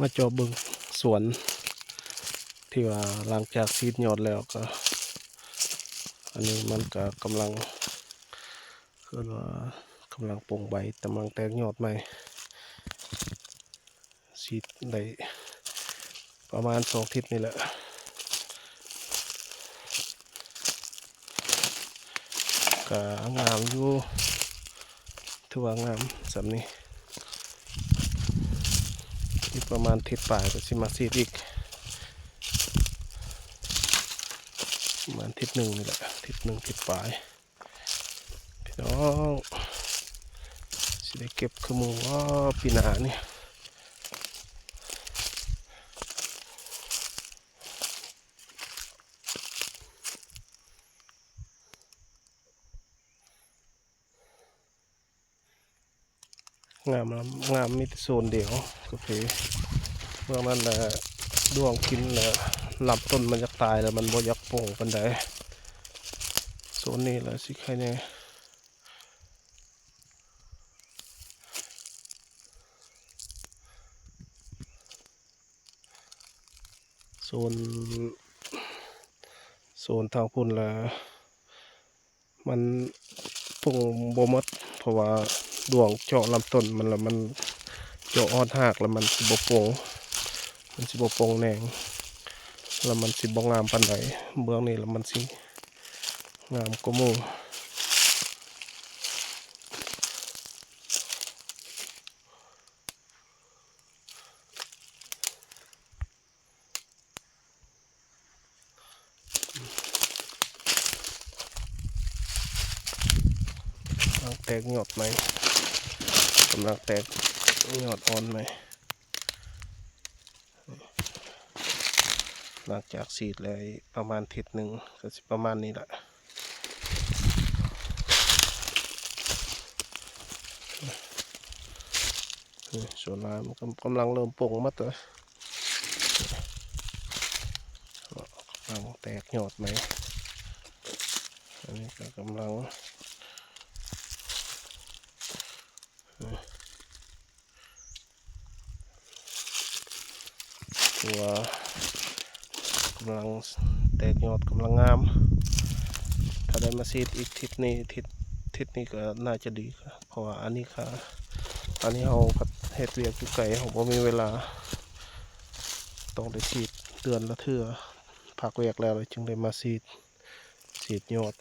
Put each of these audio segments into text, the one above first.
ມາເຈາະເບິ່ງສວນທີ່ວ່າຫຼັງຈາກສີດຍອດແລ້ວກໍ ອັນນີ້ມັນກໍກຳລັງ ເອີ້ນວ່າກຳລັງປົ່ງໃບ ກຳລັງແຕກຍອດໃໝ່ ສີດໄດ້ປະມານສອງທິດນີ້ແຫຼະ ກະງາມຢູ່ ຖືວ່າງາມສ່ຳນີ້ ອີກປະມານທິດປາຍກໍຊິມາສີດອີກ ປະມານທິດໜຶ່ງນີ້ແຫຼະ ທິດໜຶ່ງ ທິດປາຍ ພີ່ນ້ອງ ຊິໄດ້ເກັບຄືໝູ່ບໍ່ ປີໜ້ານີ້? ງາມ ງາມ ມີແຕ່ໂຊນດຽວ ໂອເຄ ເບື້ອງນັ້ນແຫຼະ ດວງກິນແລ້ວ ລຳຕົ້ນມັນຢາກຕາຍແລ້ວ ມັນບໍ່ຢາກປົ່ງປານໃດ ໂຊນນີ້ແຫຼະຊິໄຄແດ່. ໂຊນ ໂຊນທາງພຸ້ນລະ ມັນປົ່ງບໍ່ໝົດ ເພາະວ່າດວງເຈາະລຳຕົ້ນມັນລະ ມັນເຈາະຮອດຮາກລະ ມັນຊິບໍ່ປົ່ງ ມັນຊິບໍ່ປົ່ງແໜງ ລະມັນຊິບໍ່ງາມປານໃດ ເບື້ອງນີ້ລະມັນຊິງາມກວ່າໝູ່. ກຳລັງແຕກຍອດໃໝ່ ກຳລັງແຕກຍອດອ່ອນໃໝ່ ຫຼັງຈາກສີດແລ້ວປະມານທິດໜຶ່ງ ກໍຊິປະມານນີ້ລະ. ນີ້ ສ່ວນຫຼາຍມັນກຳ ກຳລັງເລີ່ມປົ່ງໝົດແລ້ວ ກຳລັງແຕກຍອດໃໝ່ ອັນນີ້ກໍກຳລັງ ຖືວ່າກຳລັງແຕກຍອດ ກຳລັງງາມ ຖ້າໄດ້ມາສີດອີກທິດນີ້ ທິດ ທິດນີ້ກໍໜ້າຈະດີ ເພາະວ່າອັນນີ້ກະ ອັນນີ້ເຮົາພັດເຮັດວຽກຢູ່ໄກ ເຮົາບໍ່ມີເວລາ ຕ້ອງໄດ້ສີດເດືອນລະເທື່ອ ພັກວຽກແລ້ວ ແລ້ວຈຶ່ງໄດ້ມາສີດ ສີດຍອດ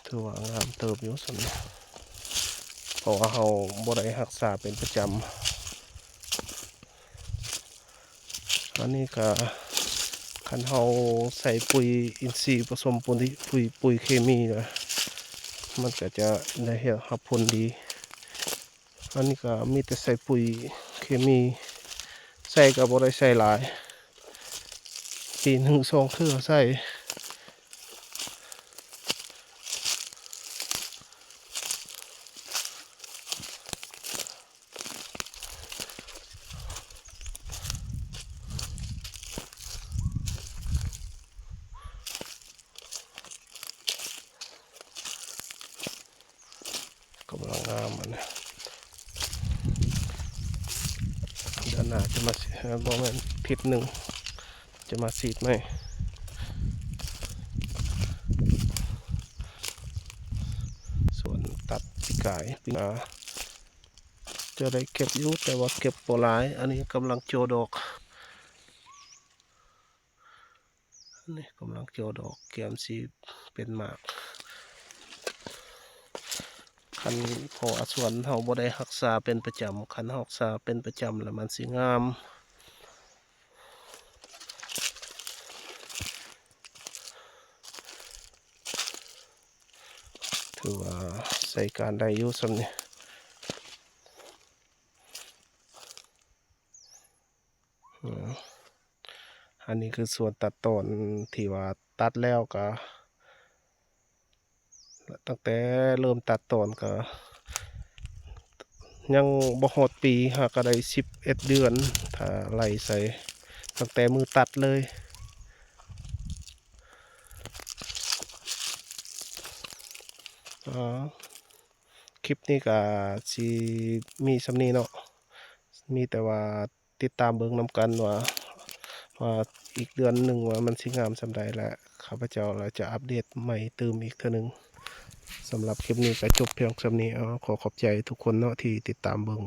ຖືວ່າງາມເຕີບຢູ່ສ່ຳນີ້ ເພາະວ່າເຮົາບໍ່ໄດ້ຮັກສາເປັນປະຈຳ. ອັນນີ້ກະ ຄັນເຮົາໃສ່ປຸຍອິນຊີ ປະສົມປຸຍ ປຸຍ ປຸຍເຄມີ ມັນກະຈະໄດ້ຮັບຜົນດີ. ອັນນີ້ກະມີແຕ່ໃສ່ປຸຍເຄມີ ໃສ່ກະບໍ່ໄດ້ໃສ່ຫຼາຍ ປີໜຶ່ງສອງເທື່ອໃສ່. ກຳລັງງາມອັນນີ້ ເດືອນໜ້າຈະມາ ເອີ ບໍ່ແມ່ນ ທິດໜຶ່ງຈະມາສີດໃໝ່. ສວນຕັດປີກາຍ ປີໜ້າຈະໄດ້ເກັບຢູ່ ແຕ່ວ່າເກັບບໍ່ຫຼາຍ. ອັນນີ້ກຳລັງໂຈດອກ ນີ້ກຳລັງໂຈດອກ ກຽມຊິເປັນໝາກ ຄັນ ເພາະວ່າສວນເຮົາບໍ່ໄດ້ຮັກສາເປັນປະຈຳ ຄັນຮັກສາເປັນປະຈຳແລ້ວມັນຊິງາມ ຖືວ່າໃຊ້ການໄດ້ຢູ່ສ່ຳນີ້. ອືມ ອັນນີ້ຄືສວນຕັດຕອນທີ່ວ່າຕັດແລ້ວກະ ຕັ້ງແຕ່ເລີ່ມຕັດຕອນກະຍັງບໍ່ຮອດປີ ຫາກະໄດ້ສິບເອັດເດືອນ ຖ້າໄລ່ໃສ່ຕັ້ງແຕ່ມື້ຕັດເລີຍ. ອາ. ເຄ ຄລິບນີ້ກໍຊິມີສ່ຳນີ້ເນາະ ມີແຕ່ວ່າຕິດຕາມເບິ່ງນຳກັນວ່າ ວ່າອີກເດືອນໜຶ່ງວ່າມັນຊິງາມສ່ຳໃດ ແລະ ຂ້າພະເຈົ້າລະຈະອັບເດດໃໝ່ຕື່ມອີກເທື່ອໜຶ່ງ. ສຳລັບຄລິບນີ້ກໍຈົບພຽງສ່ຳນີ້. ເອົາ ຂໍຂອບໃຈທຸກຄົນເນາະທີ່ຕິດຕາມເບິ່ງ.